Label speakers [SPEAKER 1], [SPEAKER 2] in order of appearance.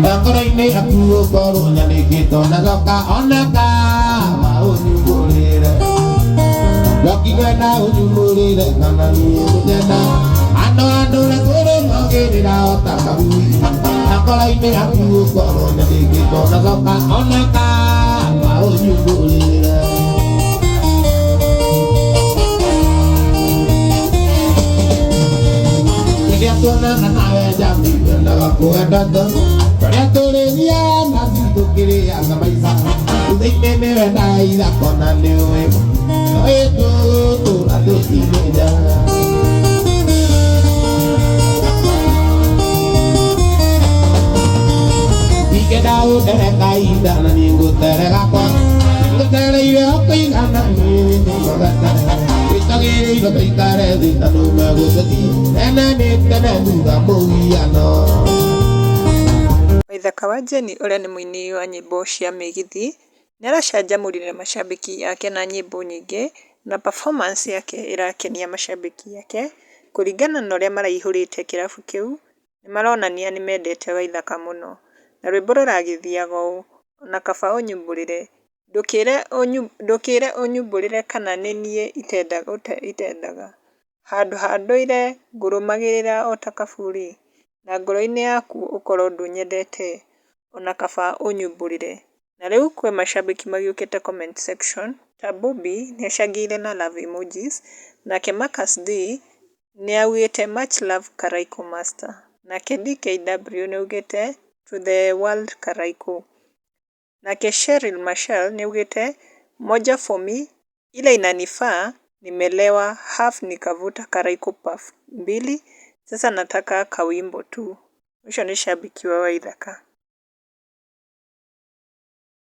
[SPEAKER 1] Na ngoro-inĩ yaku ũkorwo nyanĩkĩtwo na coka ona kaba ũnyumbũrĩre. Ndokigwenda ũnyumbũrĩre kana niĩ ngũnyenda. Andũ andũre kũrĩ magĩrĩra o ta kaburi. Na ngoro-inĩ yaku ũkorwo nyanĩkĩtwo na coka ona kaba ũnyumbũrĩre. Rĩrĩa tuonana nawe njambi nyendaga kwenda ta Rĩrĩa tũrĩthiaga tũkĩrĩaga maica Thutha-inĩ nĩwe ndaira kona nĩũĩ Nĩũĩ tũtũra tũtinĩja. Ingĩenda ũndere kahinda na niĩ ngũtere gakwa. Ngũtereire o kũigana niĩ nĩngũgete. Wĩtagĩrĩirwo tũikare thĩ na nũme gũteti. Tene nĩ tene thutha mũgiano.
[SPEAKER 2] Waithaka wa Jane ũrĩa nĩ mũini wa nyĩmbo cia mĩgithi, nĩ aracanjamũrire macambĩki ake na nyĩmbo nyingĩ, na performance yake ĩrakenia macambĩki ake, kũringana na ũrĩa maraihũrĩte kĩrabu kĩu, nĩ maronania nĩ mendete Waithaka mũno, na rwĩmbo rũragĩthiaga ũũ, ona kaba ũnyumbũrĩre, ndũkĩre ũnyumbũrĩre kana nĩ niĩ itendaga, handũ ha ndũire ngũrũmagĩrĩra o ta kaburi, na ngoro-inĩ yaku ũkorwo ndũnyendete, ona kaba ũnyumbũrĩre. Na rĩu kwĩ macambĩki magĩũkĩte comment section, ta Bobby nĩ acangĩire na love emojis, nake Marcus D nĩ augĩte much love Karaiko Master, nake DKW nĩ augĩte to the world Karaiko, nake Cheryl Marshall nĩ augĩte moja for me ile inanifaa nimelewa half nikavuta Karaiko puff mbili sasa nataka kawimbo tu. Ũcio nĩ cambĩki wa Waithaka.